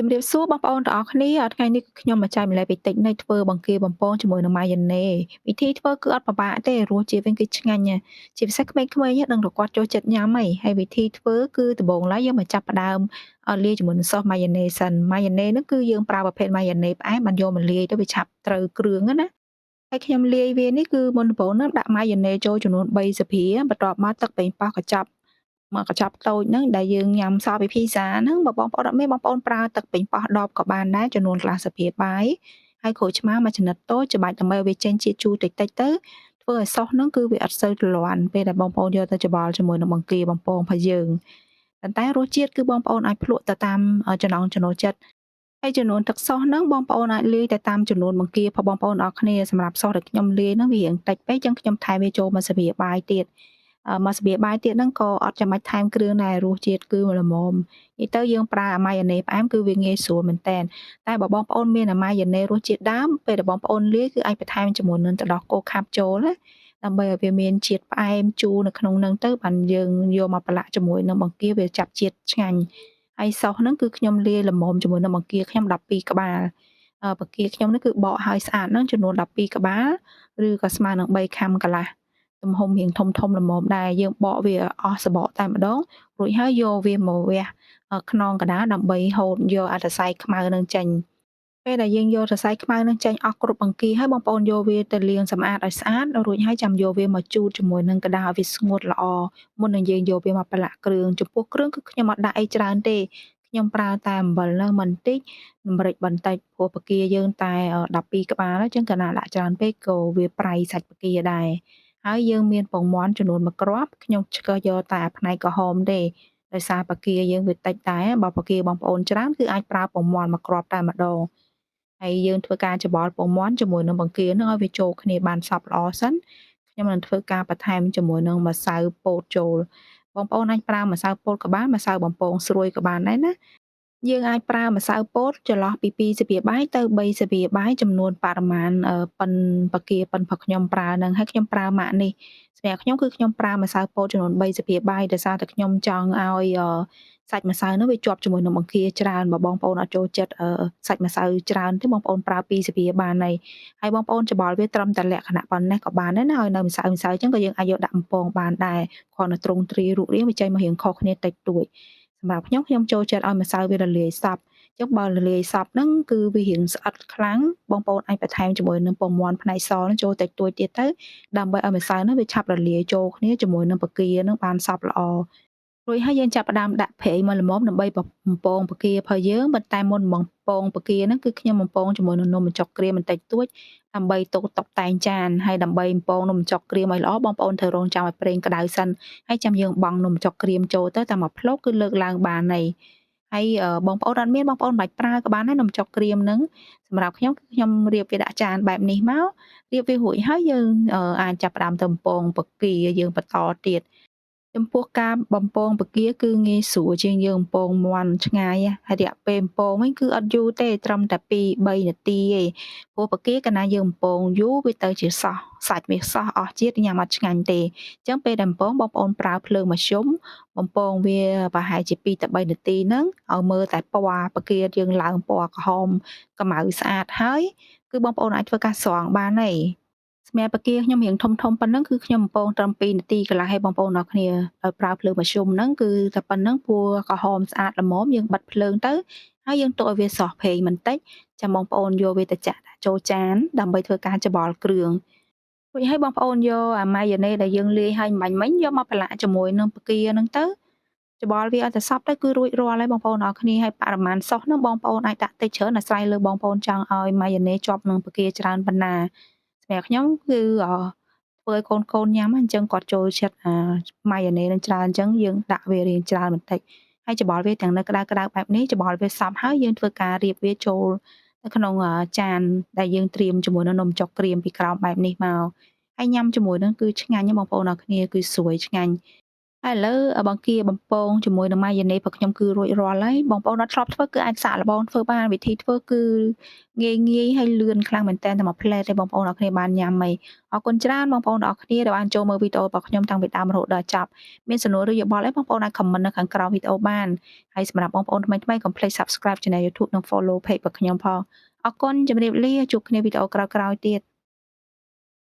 ជំរាបសួរបងប្អូនទាំងអស់គ្នាថ្ងៃនេះខ្ញុំមកចែកម្លែកពីតិចនៃធ្វើបង្គាបំពងជាមួយនឹងម៉ាយ៉ូណេវិធីធ្វើគឺអត់ពិបាកទេរសជាតិវិញគឺឆ្ងាញ់ណាស់ជាពិសេសក្មេងៗដឹងតែគាត់ចូលចិត្តញ៉ាំហីហើយវិធីធ្វើគឺដំបូងឡើយយើងមកចាប់ផ្ដើមលាយជាមួយនឹងសូសម៉ាយ៉ូណេសិនម៉ាយ៉ូណេហ្នឹងគឺយើងប្រើប្រភេទម៉ាយ៉ូណេផ្អែមបានយកមកលាយទៅវាឆាប់ត្រូវគ្រឿងណាហើយខ្ញុំលាយវានេះគឺមុនដំបូងហ្នឹងដាក់ម៉ាយ៉ូណេចូលចំនួន3ស្លាបព្រាបន្ទាប់មកទឹកប៉េងប៉ោះកញ្ចប់មកកញ្ចប់តូចហ្នឹងដែលយើងញ៉ាំសល់ពីភីហ្សាហ្នឹងបើបងប្អូនអត់មានបងប្អូនប្រើទឹកប៉េងប៉ោះដបក៏បានដែរចំនួនកន្លះស្លាបព្រាបាយហើយក្រូចឆ្មាមួយចំណិតតូចច្បាច់ដើម្បីឲ្យវាចេញជាតិជូរតិចតិចទៅធ្វើឲ្យសុសហ្នឹងគឺវាអត់សូវទ្លាន់ពេលដែលបងប្អូនយកទៅច្បល់ជាមួយនឹងបង្គាបំពងរបស់យើងប៉ុន្តែរសជាតិគឺបងប្អូនអាចភ្លក់ទៅតាមចំណង់ចំណូលចិត្តហើយចំនួនទឹកសុសហ្នឹងបងប្អូនអាចលាយទៅតាមចំនួនបង្គារបស់បងប្អូនអរគ្នាសម្រាប់សុសដែលខ្ញុំលាយហ្នឹងវារៀងតិចពេកចឹងខ្ញុំថែមវាចូលមួយស្លាបព្រាបាយទៀតមួយស្លាបព្រាបាយទៀតហ្នឹងក៏អត់ចាំបាច់ថែមគ្រឿងដែររសជាតិគឺល្មមនិយាយទៅយើងប្រើអាម៉ាយ៉ូណេផ្អែមគឺវាងាយស្រួលមែនតើតែបើបងប្អូនមានអាម៉ាយ៉ូណេរសជាតិដើមពេលដែលបងប្អូនលាយគឺអាចបន្ថែមជាមួយនឹងទឹកដោះគោខាប់ចូលណាដើម្បីឲ្យវាមានជាតិផ្អែមជូរនៅក្នុងហ្នឹងទៅបានយើងយកមកប្រឡាក់ជាមួយនឹងបង្គាវាចាប់ជាតិឆ្ងាញ់ហើយសុសហ្នឹងគឺខ្ញុំលាយល្មមជាមួយនឹងបង្គាខ្ញុំ12ក្បាលបង្គាខ្ញុំនេះគឺបកឲ្យស្អាតហ្នឹងចំនួន12ក្បាលឬក៏ស្មើនឹង3ខាំកន្លះទំហំរៀងធំធំល្មមដែរយើងបកវាអស់សបកតែម្ដងរួចហើយយកវាមកវះខ្នងកណ្ដាលដើម្បីហូតយកអត្ថស័យខ្មៅនឹងចេញពេលដែលយើងយកសរសៃខ្មៅនឹងចេញអស់គ្រប់បង្គាហើយបងប្អូនយកវាទៅលាងសម្អាតឲ្យស្អាតរួចហើយចាំយកវាមកជូតជាមួយនឹងក្តារឲ្យវាស្ងួតល្អមុននឹងយើងយកវាមកប្រឡាក់គ្រឿងចំពោះគ្រឿងគឺខ្ញុំអត់ដាក់អីច្រើនទេខ្ញុំប្រើតែអំបិលនឹងបន្តិចម្រេចបន្តិចព្រោះបង្គាយើងតែ12ក្បាលអញ្ចឹងកាលណាដាក់ច្រើនពេកក៏វាប្រៃសាច់បង្គាដែរហើយយើងមានពងមាន់ចំនួន1គ្រាប់ខ្ញុំឆ្កឹះយកតែផ្នែកក្រហមទេដោយសារបង្គាយើងវាតិចដែរបើបង្គាបងប្អូនច្រើនគឺអាចប្រើពងមាន់មួយគ្រាប់តែម្ដងហើយយើងធ្វើការច្របល់ពងមាន់ជាមួយនឹងបង្គានឹងឲ្យវាចូលគ្នាបានសព្វល្អសិនខ្ញុំនឹងធ្វើការបន្ថែមជាមួយនឹងម្សៅពោតចូលបងប្អូនអាចប្រើម្សៅពោតក៏បានម្សៅបំពងស្រួយក៏បានដែរណាយើងអាចប្រើម្សៅពោតចន្លោះពី2ស្លាបព្រាបាយទៅ3ស្លាបព្រាបាយចំនួនបរិមាណប៉ុនបង្គាប៉ុនរបស់ខ្ញុំប្រើនឹងហើយខ្ញុំប្រើម៉ាកនេះសម្រាប់ខ្ញុំគឺខ្ញុំប្រើម្សៅពោតចំនួន3ស្លាបព្រាបាយដោយសារតែខ្ញុំចង់ឲ្យសាច់ម្សៅនោះវាជាប់ជាមួយនឹងបង្គាច្រើនបើបងប្អូនអត់ចូលចិត្តសាច់ម្សៅច្រើនទេបងប្អូនប្រើ2ស្លាបព្រាបានហើយហើយបងប្អូនច្បល់វាត្រឹមតែលក្ខណៈប៉ុណ្ណេះក៏បានដែរណាឲ្យនៅម្សៅម្សៅអញ្ចឹងក៏យើងអាចយកដាក់បំពងបានដែរគ្រាន់តែទ្រង់ទ្រាយរូបរាងវាចេញមករៀងខុសគ្នាតិចតួចសម្រាប់ខ្ញុំខ្ញុំចូលចិត្តឲ្យម្សៅវារលាយសព្វអញ្ចឹងបើរលាយសព្វហ្នឹងគឺវារៀងស្អិតខ្លាំងបងប្អូនអាចបន្ថែមជាមួយនឹងពងមាន់ផ្នែកសហ្នឹងចូលតិចតួចទៀតទៅដើម្បីឲ្យម្សៅហ្នឹងវាឆាប់រលាយចូលគ្នាជាមួយនឹងបង្គាហ្នឹងបានសព្វល្អរួចហើយយើងចាប់ផ្ដើមដាក់ប្រេងមកល្មមដើម្បីបំពងបង្គារបស់យើងប៉ុន្តែមុនបំពងបង្គាហ្នឹងគឺខ្ញុំបំពងជាមួយនឹងនំបញ្ចុកក្រៀមបន្តិចតួចដើម្បីទុកតុបតែងចានហើយដើម្បីបំពងនំបញ្ចុកក្រៀមឲ្យល្អបងប្អូនត្រូវរងចាំឲ្យប្រេងក្តៅសិនហើយចាំយើងបង់នំបញ្ចុកក្រៀមចូលទៅតែមួយភ្លុកគឺលើកឡើងបានហើយហើយបងប្អូនអត់មានបងប្អូនមិនបាច់ប្រើក៏បានដែរនំបញ្ចុកក្រៀមហ្នឹងសម្រាប់ខ្ញុំគឺខ្ញុំរៀបវាដាក់ចានបែបនេះមករៀបវារួចហើយយើងអាចចាប់ផ្ដើមទៅបំពងបង្គាយើងបន្តទៀតចំពោះការបំពងបង្គាគឺងាយស្រួលជាងយើងបំពងមាន់ឆ្ងាយហើយរយៈពេលបំពងវិញគឺអត់យូរទេត្រឹមតែ2 3នាទីទេព្រោះបង្គាកាលណាយើងបំពងយូរវាទៅជាសោះសាច់វាសោះអស់ជាតិញ៉ាំអត់ឆ្ងាញ់ទេអញ្ចឹងពេលដែលបំពងបងប្អូនប្រើភ្លើងមធ្យមបំពងវាប្រហែលជា2ទៅ3នាទីហ្នឹងឲ្យមើលតែពណ៌បង្គាយើងឡើងពណ៌ក្រហមកម្ៅស្អាតហើយគឺបងប្អូនអាចធ្វើការស្រង់បានហើយសម្រាប់បង្គាខ្ញុំរៀងធំធំប៉ុណ្ណឹងគឺខ្ញុំបំពងត្រឹម2នាទីកន្លះឲ្យបងប្អូនអរគ្នាដោយប្រើភ្លើងមធ្យមហ្នឹងគឺតែប៉ុណ្្នឹងព្រោះក្រហមស្អាតល្មមយើងបិទភ្លើងទៅហើយយើងទុកឲ្យវាសោះប្រេងបន្តិចចាំបងប្អូនយកវាទៅចាក់ចូលចានដើម្បីធ្វើការច្បល់គ្រឿងរួចហើយបងប្អូនយកអាម៉ាយ៉ូណេដែលយើងលាយឲ្យមិញមិញយកមកប្រឡាក់ជាមួយនឹងបង្គាហ្នឹងទៅច្បល់វាឲ្យតែសព្វទៅគឺរួចរាល់ហើយបងប្អូនអរគ្នាហើយបរិមាណសុសហ្នឹងបងប្អូនអាចដាក់តិចច្រើនអាស្រ័យលើបងប្អូនចង់ឲ្យម៉ាយ៉ូណេជាប់នឹងបង្គាច្រើនប៉ុណ្ណាសម្រាប់ខ្ញុំគឺធ្វើឲ្យកូនកូនញ៉ាំអញ្ចឹងគាត់ចូលចិត្តអាម៉ាយ៉ូណេនឹងច្រើនអញ្ចឹងយើងដាក់វារៀងច្រើនបន្តិចហើយច្បល់វាទាំងនៅក្តៅក្តៅបែបនេះច្បល់វាសព្វហើយយើងធ្វើការរៀបវាចូលនៅក្នុងចានដែលយើងត្រៀមជាមួយនឹងនំចុកក្រៀមពីក្រោមបែបនេះមកហើយញ៉ាំជាមួយនឹងគឺឆ្ងាញ់បងប្អូនអរគ្នាគឺស្រួយឆ្ងាញ់ ហើយឥឡូវបង្គាបំពងជាមួយនឹងម៉ាយ៉ូណេសរបស់ខ្ញុំគឺរួចរាល់ហើយបងប្អូនអត់ធ្លាប់ធ្វើគឺអាចសាកល្បងធ្វើបានវិធីធ្វើគឺងាយងាយហើយលឿនខ្លាំងមែនតើតែមួយភ្លែតទេបងប្អូនអរគ្នាបានញ៉ាំហីអរគុណច្រើនបងប្អូនអរគ្នាដែលបានចូលមើលវីដេអូរបស់ខ្ញុំតាំងពីដើមរហូតដល់ចប់មានសំណួរឬយោបល់អីបងប្អូនអាច comment នៅខាងក្រោមវីដេអូបានហើយសម្រាប់បងប្អូនថ្មីៗកុំភ្លេច Subscribe Channel YouTube និង Follow Page របស់ខ្ញុំផងអរគុណជម្រាបលាជួបគ្នាវីដេអូក្រោយៗទៀត។